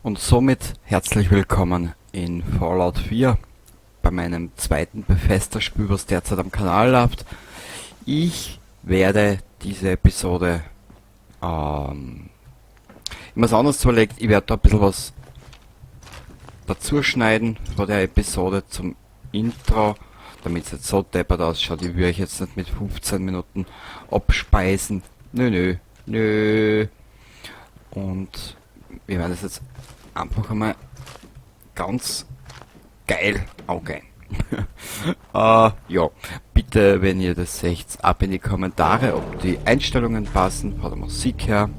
Und somit herzlich willkommen in Fallout 4 bei meinem zweiten Bethesda-Spiel, was derzeit am Kanal läuft. Ich werde diese Episode, ich muss anders überlegt, ich werde da ein bisschen was dazu schneiden vor der Episode zum Intro, damit es jetzt so deppert ausschaut. Ich würde euch jetzt nicht mit 15 Minuten abspeisen. Nö, nö, nö. Und wir werden das jetzt einfach einmal ganz geil angehen. Ja, bitte, wenn ihr das seht, ab in die Kommentare, ob die Einstellungen passen, von der Musik her.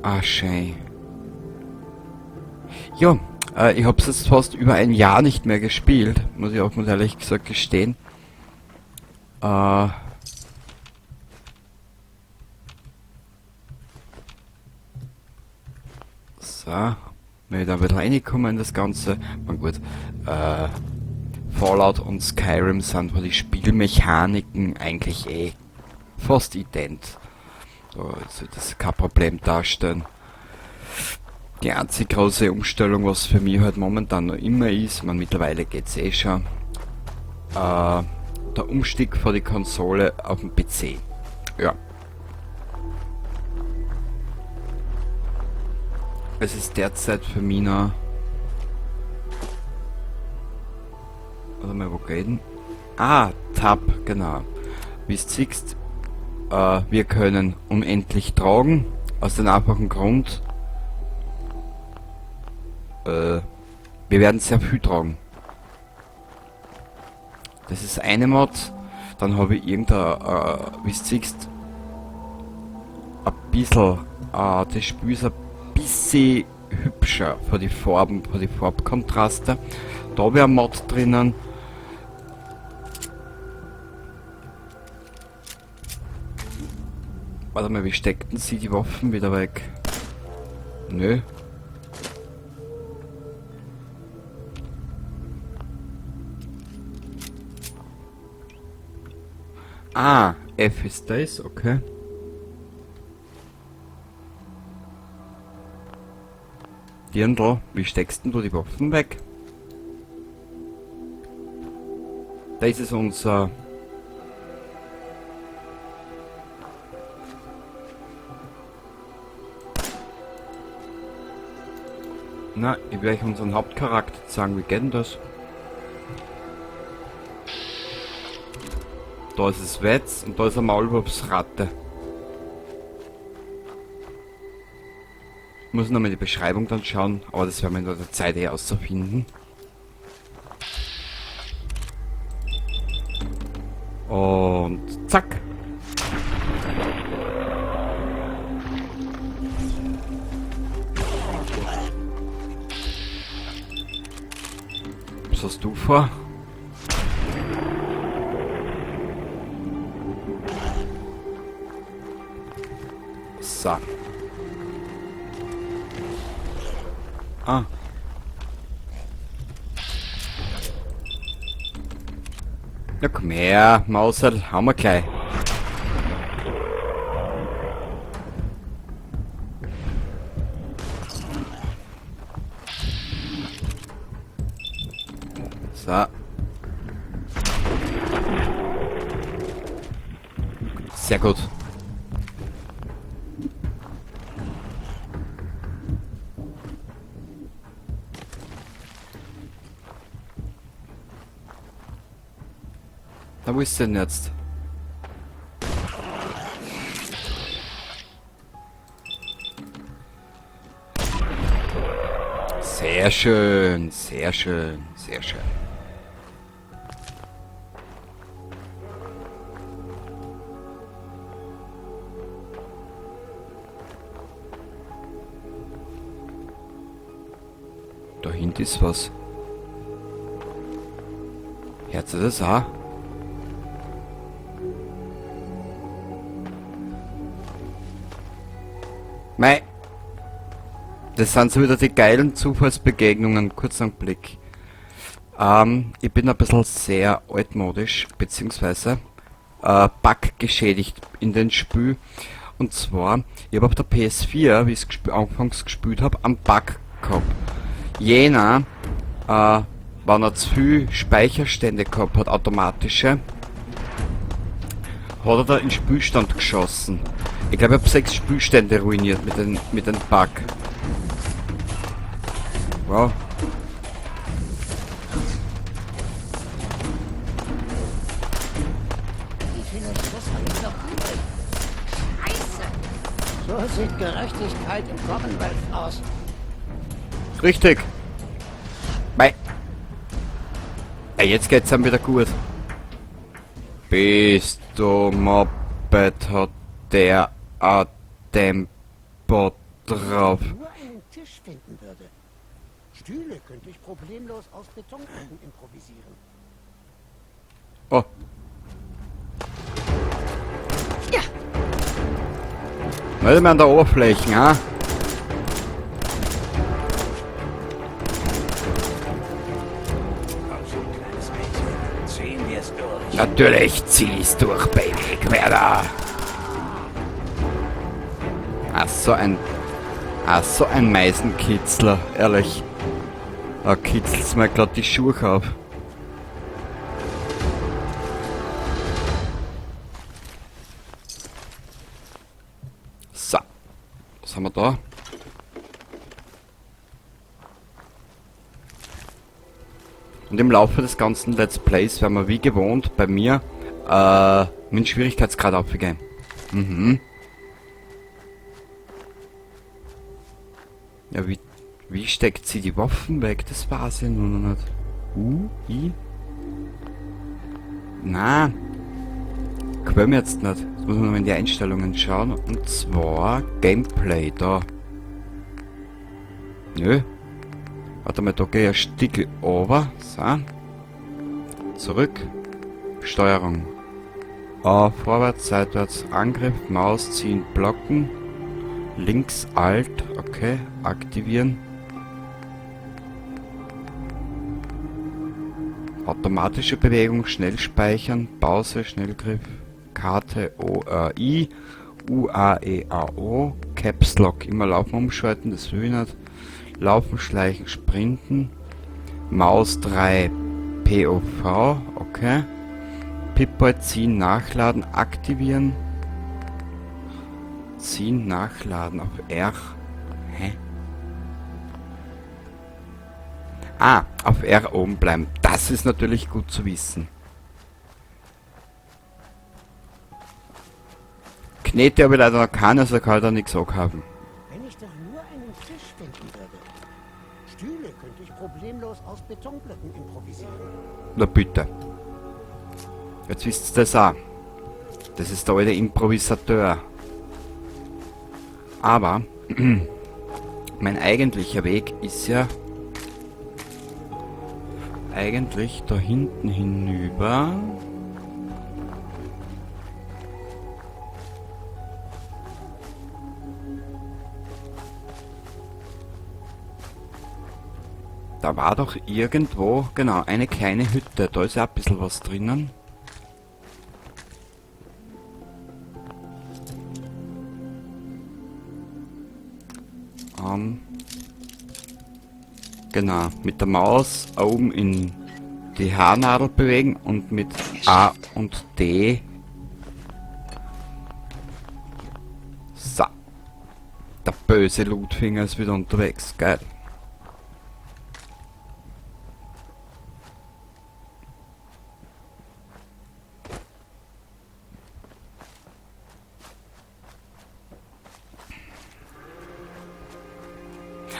Ah, schön. Ja, ich hab's jetzt fast über ein Jahr nicht mehr gespielt, muss ich auch mal ehrlich gesagt gestehen. So, wenn ich da ein bisschen reinkomme in das Ganze. Man gut, Fallout und Skyrim sind von den Spielmechaniken eigentlich eh fast ident. So, sollte das kein Problem darstellen. Die einzig große Umstellung, was für mich halt momentan noch immer ist, man mittlerweile geht's eh schon, der Umstieg von der Konsole auf den PC. Ja. Es ist derzeit für mich noch... Warte mal, wo geht denn? Ah, Tab, genau. Wie du siehst, wir können unendlich tragen, aus dem einfachen Grund, wir werden sehr viel tragen. Das ist eine Mod, dann habe ich irgendein, wie du siehst, ein bisschen, das Spiel ist ein bisschen hübscher von die Farben, von die Farbkontraste. Da wäre ein Mod drinnen. Warte mal, wie steckten sie die Waffen wieder weg? Nö. Ah, F ist das, okay. Dirndl, wie steckst denn du die Waffen weg? Das ist unser... Na, ich werde euch unseren Hauptcharakter zeigen, wie geht denn das? Da ist es Wetz und da ist eine Maulwurfsratte. Ich muss noch mal die Beschreibung dann schauen, aber das werden wir in der Zeit eh herausfinden. Und zack! Was hast du vor? So. Ah. Ja, komm her, Mausel, haben wir gleich. So. Sehr gut. Na, wo ist denn jetzt? Sehr schön, sehr schön, sehr schön. Da hinten ist was. Hört ihr das auch? Mei. Das sind so wieder die geilen Zufallsbegegnungen. Kurz einen Blick. Ich bin ein bisschen sehr altmodisch, beziehungsweise buggeschädigt in den Spiel. Und zwar, ich habe auf der PS4, wie ich es anfangs gespielt habe, einen Bug gehabt. Jener, wenn er zu viel Speicherstände gehabt hat, automatische, hat er da in Spielstand geschossen. Ich glaube, ich habe 6 Spielstände ruiniert mit dem Bug. Wow. Wie viele Schuss habe ich noch übrig? Scheiße! So sieht Gerechtigkeit im Commonwealth aus. Richtig. Mei. Ey, jetzt geht's dann wieder gut. Bist du Moped, hat der ein Tempo drauf. Wenn ich nur einen Tisch finden würde. Stühle könnte ich problemlos aus Betonplatten improvisieren. Oh. Ja. Nicht mehr an der Oberfläche, ha? Natürlich zieh ich's durch, Baby, Querda. Ach, so ein Meisenkitzler, ehrlich. Da kitzelt's mir grad die Schuhe auf. So. Was haben wir da? Und im Laufe des ganzen Let's Plays werden wir wie gewohnt bei mir mit dem Schwierigkeitsgrad aufgehen. Ja, wie steckt sie die Waffen weg? Das weiß ich nur noch nicht. U, I? Na. Quäl mir jetzt nicht. Jetzt muss man noch in die Einstellungen schauen. Und zwar Gameplay da. Nö. Warte mal, da geh ich ein Stickel runter. So. Zurück. Steuerung. A, vorwärts, seitwärts, Angriff, Maus ziehen, blocken. Links, Alt, okay, aktivieren. Automatische Bewegung, schnell speichern, Pause, Schnellgriff, Karte, O, R, I, U, A, E, A, O, Caps Lock, immer Laufen umschalten, das will ich nicht. Laufen, Schleichen, Sprinten, Maus 3, POV, okay. Pip-Boy ziehen, nachladen, aktivieren. Ziehen, nachladen auf R. Hä? Ah, auf R oben bleiben. Das ist natürlich gut zu wissen. Knete habe ich leider noch keine, also kann ich da nichts anhaben. Wenn ich doch nur einen Tisch finden würde. Stühle könnte ich problemlos aus Betonblöcken improvisieren. Na bitte. Jetzt wisst ihr das auch. Das ist der alte Improvisateur. Aber mein eigentlicher Weg ist ja eigentlich da hinten hinüber. Da war doch irgendwo, genau, eine kleine Hütte. Da ist ja ein bisschen was drinnen. Genau, mit der Maus oben in die Haarnadel bewegen und mit A und D. So. Der böse Lootfinger ist wieder unterwegs. Geil.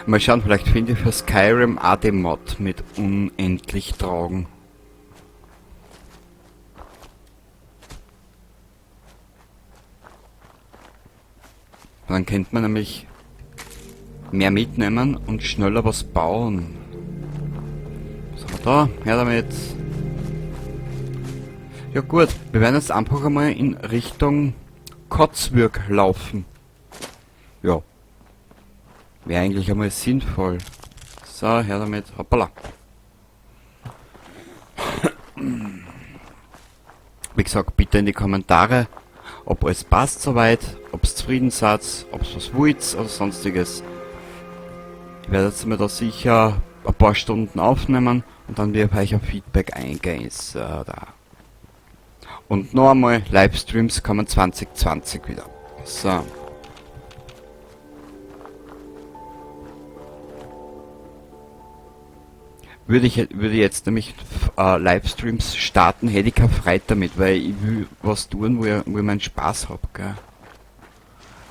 Mal schauen, vielleicht finde ich für Skyrim auch den Mod mit unendlich Tragen. Dann könnte man nämlich mehr mitnehmen und schneller was bauen. Was haben wir da? Her damit. Ja gut, wir werden jetzt einfach einmal in Richtung Codsworth laufen. Ja. Wäre eigentlich einmal sinnvoll. So, her damit. Hoppala. Wie gesagt, bitte in die Kommentare, ob alles passt soweit. Ob's zufrieden seid, ob's was wollt oder sonstiges. Ich werde jetzt mir da sicher ein paar Stunden aufnehmen und dann wird euch auf Feedback eingehen. So, da. Und noch einmal, Livestreams kommen 2020 wieder. So. Würde ich jetzt nämlich Livestreams starten, hätte ich keine Freude damit, weil ich will was tun, wo ich meinen Spaß hab, gell?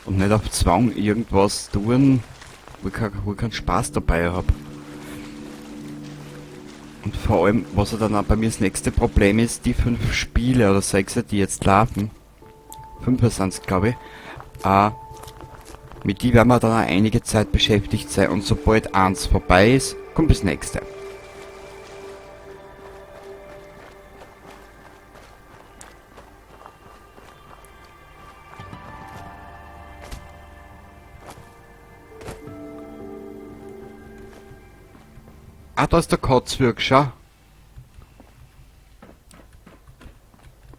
Und nicht auf Zwang irgendwas tun, wo ich keinen Spaß dabei hab. Und vor allem, was ja dann auch bei mir das nächste Problem ist, die 5 Spiele oder 6, die jetzt laufen, 5 sind's, glaub ich, mit die werden wir dann auch einige Zeit beschäftigt sein und sobald eins vorbei ist, kommt das nächste. Ah, da ist der Kotzwürg, schau.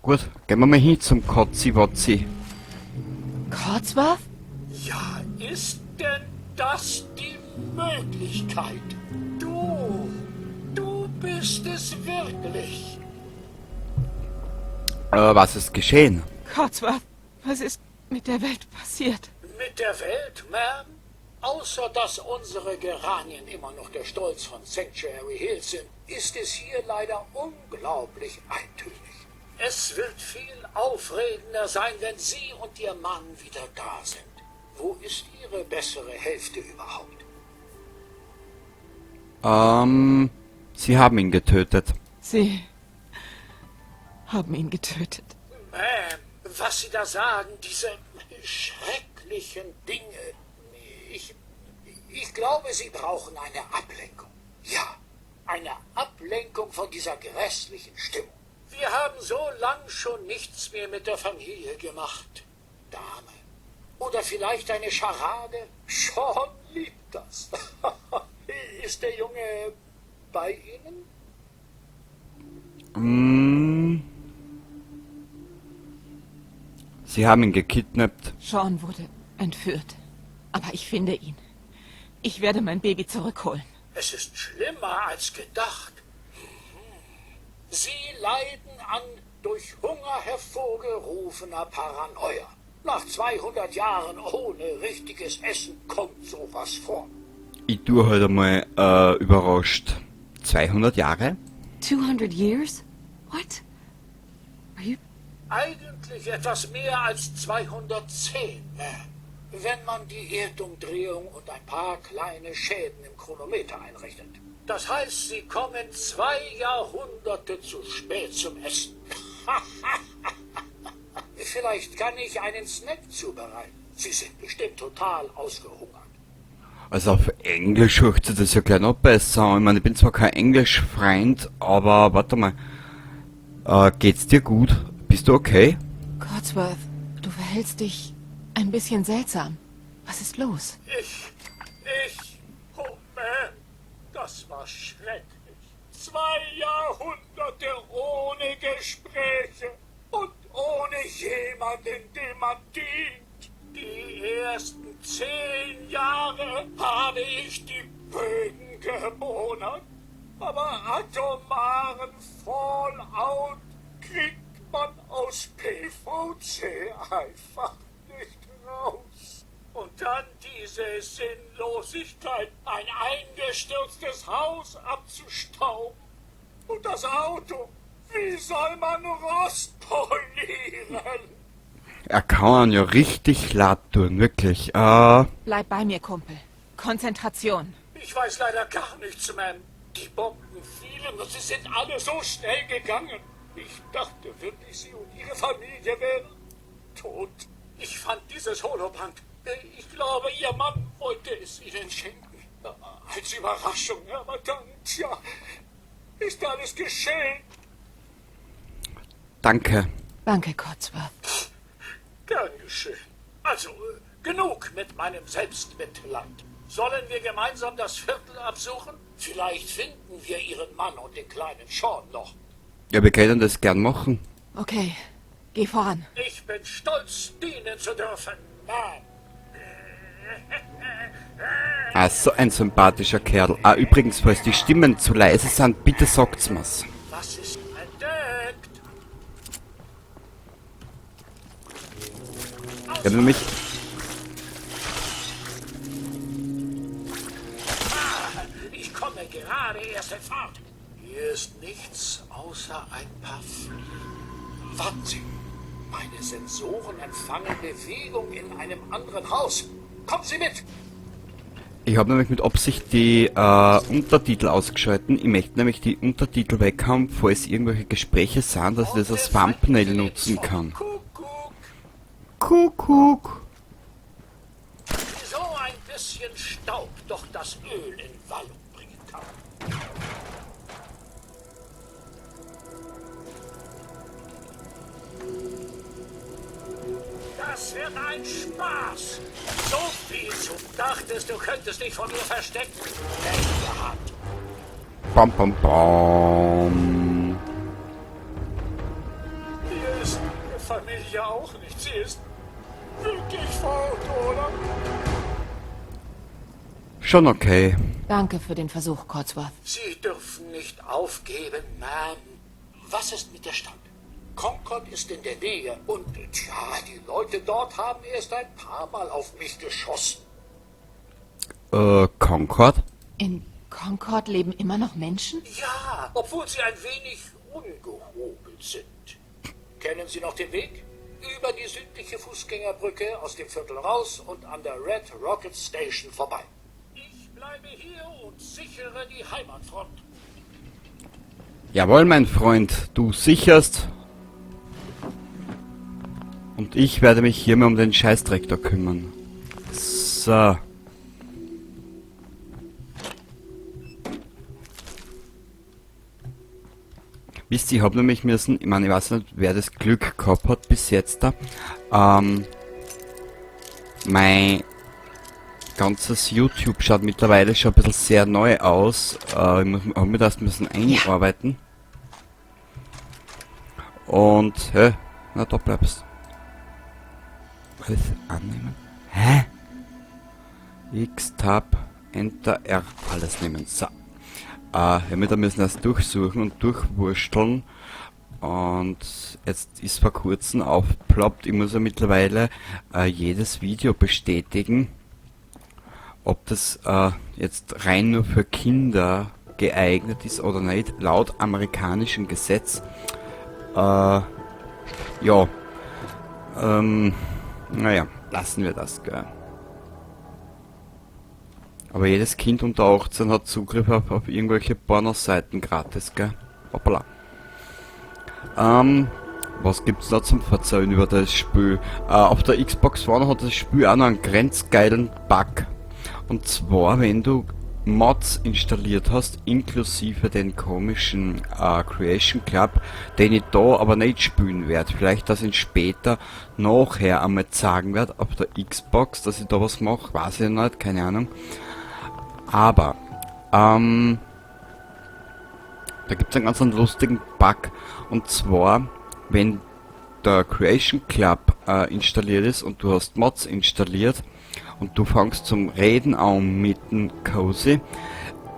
Gut, gehen wir mal hin zum Kotzi-Wotzi. Codsworth? Ja, ist denn das die Möglichkeit? Du bist es wirklich. Was ist geschehen? Codsworth, was ist mit der Welt passiert? Mit der Welt, Ma'am? Außer dass unsere Geranien immer noch der Stolz von Sanctuary Hills sind, ist es hier leider unglaublich eintönig. Es wird viel aufregender sein, wenn Sie und Ihr Mann wieder da sind. Wo ist Ihre bessere Hälfte überhaupt? Sie haben ihn getötet. Sie haben ihn getötet. Ma'am, was Sie da sagen, diese schrecklichen Dinge. Ich glaube, Sie brauchen eine Ablenkung. Ja, eine Ablenkung von dieser grässlichen Stimmung. Wir haben so lang schon nichts mehr mit der Familie gemacht, Dame. Oder vielleicht eine Scharade? Sean liebt das. Ist der Junge bei Ihnen? Sie haben ihn gekidnappt. Sean wurde entführt. Aber ich finde ihn. Ich werde mein Baby zurückholen. Es ist schlimmer als gedacht. Sie leiden an durch Hunger hervorgerufener Paranoia. Nach 200 Jahren ohne richtiges Essen kommt sowas vor. Ich tue heute mal überrascht. 200 Jahre? 200 years? What? Are you... Eigentlich etwas mehr als 210, Ma'am. Wenn man die Erdumdrehung und ein paar kleine Schäden im Chronometer einrechnet. Das heißt, sie kommen 2 Jahrhunderte zu spät zum Essen. Vielleicht kann ich einen Snack zubereiten. Sie sind bestimmt total ausgehungert. Also auf Englisch hört sich das ja gleich noch besser an. Ich meine, ich bin zwar kein Englischfreund, aber warte mal. Geht's dir gut? Bist du okay? Codsworth, du verhältst dich ein bisschen seltsam. Was ist los? Oh man, das war schrecklich. 2 Jahrhunderte ohne Gespräche und ohne jemanden, dem man dient. Die ersten 10 Jahre habe ich die Bögen gebohnert. Aber atomaren Fallout kriegt man aus PVC einfach nicht raus. Und dann diese Sinnlosigkeit, ein eingestürztes Haus abzustauben. Und das Auto, wie soll man Rost polieren? Er kann ja richtig laut tun, wirklich. Bleib bei mir, Kumpel. Konzentration. Ich weiß leider gar nichts, Ma'am. Die Bomben fielen und sie sind alle so schnell gegangen. Ich dachte wirklich, Sie und Ihre Familie wären tot. Ich fand dieses Holoband. Ich glaube, Ihr Mann wollte es Ihnen schenken. Als Überraschung, aber dann, tja, ist alles geschehen. Danke. Danke, Codsworth. Gern geschehen. Also, genug mit meinem Selbstmitleid. Sollen wir gemeinsam das Viertel absuchen? Vielleicht finden wir Ihren Mann und den kleinen Sean noch. Ja, wir können das gern machen. Okay, geh voran. Ich bin stolz, dienen zu dürfen. Ma'am. Ah, so ein sympathischer Kerl. Ah, übrigens, falls die Stimmen zu leise sind, bitte sagt's mir's. Was ist entdeckt? Ich hab nämlich... Ah, ich komme gerade erst in Fahrt. Hier ist nichts außer ein paar Fliegen. Warten Sie. Meine Sensoren empfangen Bewegung in einem anderen Haus. Kommen Sie mit! Ich habe nämlich mit Absicht die Untertitel ausgeschalten. Ich möchte nämlich die Untertitel weg haben, falls irgendwelche Gespräche sind, dass ich das als Thumbnail nutzen kann. Kuckuck. Kuckuck. So ein bisschen Staub doch das Öl in Wallung bringen kann. Das wird ein Spaß. So viel zu. Dachtest, du könntest dich vor mir verstecken. Pech gehabt. Bam, bam, bam. Hier ist meine Familie auch nicht. Sie ist wirklich fort, oder? Schon okay. Danke für den Versuch, Codsworth. Sie dürfen nicht aufgeben, Ma'am. Was ist mit der Stadt? Concord ist in der Nähe und, tja, die Leute dort haben erst ein paar Mal auf mich geschossen. Concord? In Concord leben immer noch Menschen? Ja, obwohl sie ein wenig ungehobelt sind. Kennen Sie noch den Weg? Über die südliche Fußgängerbrücke, aus dem Viertel raus und an der Red Rocket Station vorbei. Ich bleibe hier und sichere die Heimatfront. Jawohl, mein Freund, du sicherst. Und ich werde mich hier mal um den Scheißdreck da kümmern. So. Wisst ihr, ich hab nämlich müssen, ich meine, ich weiß nicht, wer das Glück gehabt hat bis jetzt da. Mein ganzes YouTube schaut mittlerweile schon ein bisschen sehr neu aus. Ich hab mir das müssen einarbeiten. Und, hä? Na, da bleibst. Alles annehmen? Hä? X, Tab, Enter, R, alles nehmen. So. Ja, wir müssen erst durchsuchen und durchwursteln. Und jetzt ist vor kurzem aufgeploppt, ich muss ja mittlerweile jedes Video bestätigen, ob das jetzt rein nur für Kinder geeignet ist oder nicht, laut amerikanischem Gesetz. Ja. Naja, lassen wir das, gell. Aber jedes Kind unter 18 hat Zugriff auf irgendwelche Pornoseiten gratis, gell? Hoppala. Was gibt's da zum Verzeihen über das Spiel? Auf der Xbox One hat das Spiel auch noch einen grenzgeilen Bug. Und zwar, wenn du Mods installiert hast, inklusive den komischen Creation Club, den ich da aber nicht spielen werde. Vielleicht, dass ich ihn später nachher einmal zeigen werde auf der Xbox, dass ich da was mache, weiß ich nicht, keine Ahnung. Aber da gibt's einen ganz lustigen Bug. Und zwar, wenn der Creation Club installiert ist und du hast Mods installiert und du fängst zum Reden an mit dem Cozy,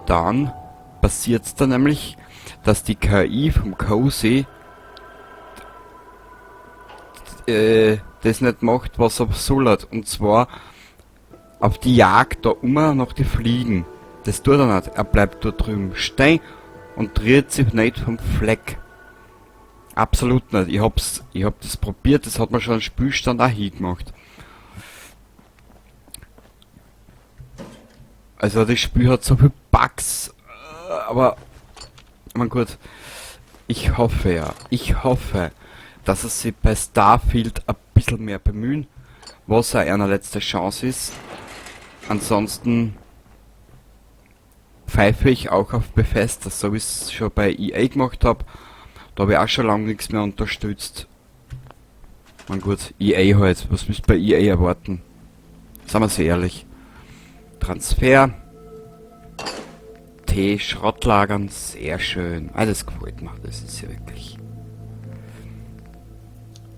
dann passiert's dann nämlich, dass die KI vom Cozy das nicht macht, was er soll hat. Und zwar auf die Jagd da immer nach die Fliegen. Das tut er nicht. Er bleibt dort drüben stehen und dreht sich nicht vom Fleck. Absolut nicht. Ich hab das probiert, das hat mir schon einen Spielstand auch hingemacht. Also das Spiel hat so viel Bugs, aber man gut, ich hoffe ja, ich hoffe, dass sie sich bei Starfield ein bisschen mehr bemühen, was ja eine letzte Chance ist. Ansonsten pfeife ich auch auf Bethesda, so wie ich es schon bei EA gemacht hab. Da hab ich auch schon lange nichts mehr unterstützt. Man gut, EA halt, was müsst ihr bei EA erwarten? Sagen wir so ehrlich. Transfer. T, Schrottlagern, sehr schön. Ah, das gefällt mir, das ist ja wirklich.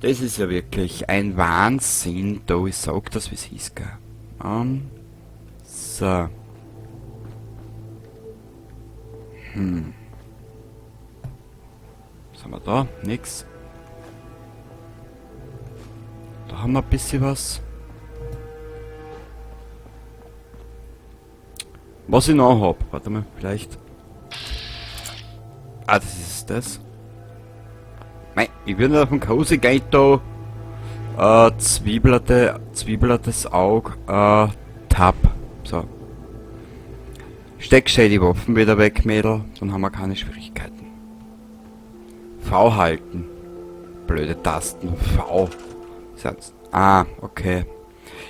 Das ist ja wirklich ein Wahnsinn, da ich sag das, wie's ist, gell. So. Was haben wir da? Nix. Da haben wir ein bisschen was. Was ich noch hab. Warte mal, vielleicht. Ah, das ist das. Mei, ich will nicht auf den Cozy gehen da. Zwiebeltes Auge. Tab. So. Steck schön die Waffen wieder weg, Mädel. Dann haben wir keine Schwierigkeiten. V halten. Blöde Tasten. V. Satz. Ah, okay.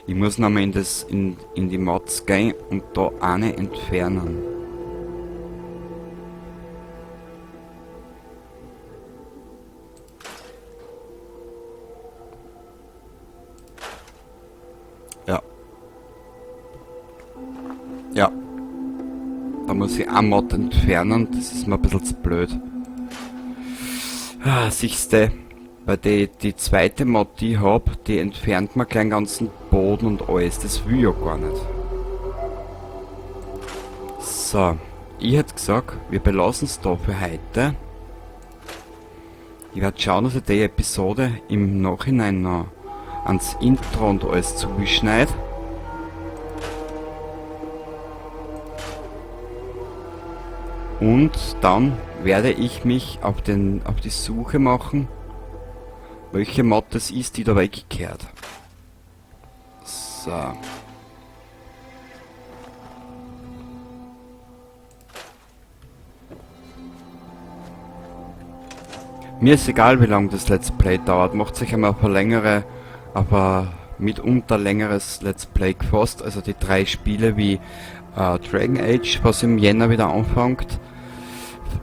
Ich muss nochmal in die Mods gehen und da eine entfernen. Ja. Ja. Da muss ich eine Mod entfernen, das ist mir ein bisschen zu blöd. Ah, siehste. Weil die zweite Mod, die ich hab, die entfernt mir gleich den ganzen Boden und alles. Das will ich ja gar nicht. So. Ich hätte gesagt, wir belassen es da für heute. Ich werd schauen, dass ich die Episode im Nachhinein noch ans Intro und alles zuschneide. Und dann werde ich mich auf die Suche machen, welche Mod das ist, die da weggekehrt. So. Mir ist egal, wie lange das Let's Play dauert. Macht sich einmal auf eine längere, aber mitunter längeres Let's Play gefasst. Also die 3 Spiele wie Dragon Age, was im Jänner wieder anfängt,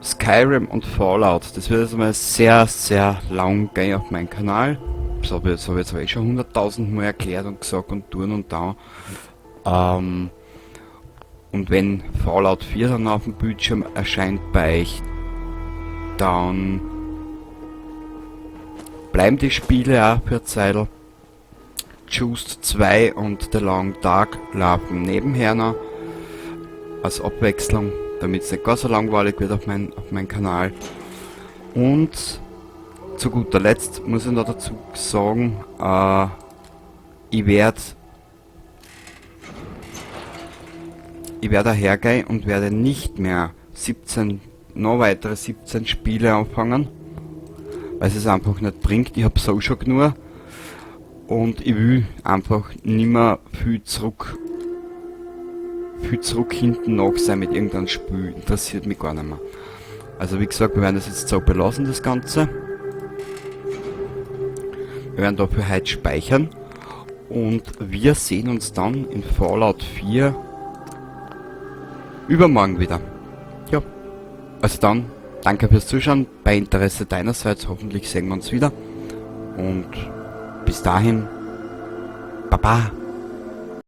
Skyrim und Fallout. Das wird jetzt mal sehr, sehr lang gehen auf meinem Kanal. Das habe ich jetzt aber eh schon 100.000 Mal erklärt und gesagt und tun und da. Und wenn Fallout 4 dann auf dem Bildschirm erscheint bei euch, dann bleiben die Spiele auch für Zeitl. Juiced 2 und The Long Dark laufen nebenher noch als Abwechslung, damit's nicht gar so langweilig wird auf mein Kanal. Und zu guter Letzt muss ich noch dazu sagen, ich werd dahergehen und werde nicht mehr 17, noch weitere 17 Spiele anfangen, weil es einfach nicht bringt. Ich hab so schon genug und ich will einfach nimmer viel zurück hinten nach sein mit irgendeinem Spiel. Interessiert mich gar nicht mehr. Also wie gesagt, wir werden das jetzt so belassen, das Ganze. Wir werden dafür heute speichern und wir sehen uns dann in Fallout 4 übermorgen wieder. Ja. Also dann, danke fürs Zuschauen, bei Interesse deinerseits, hoffentlich sehen wir uns wieder und bis dahin, baba.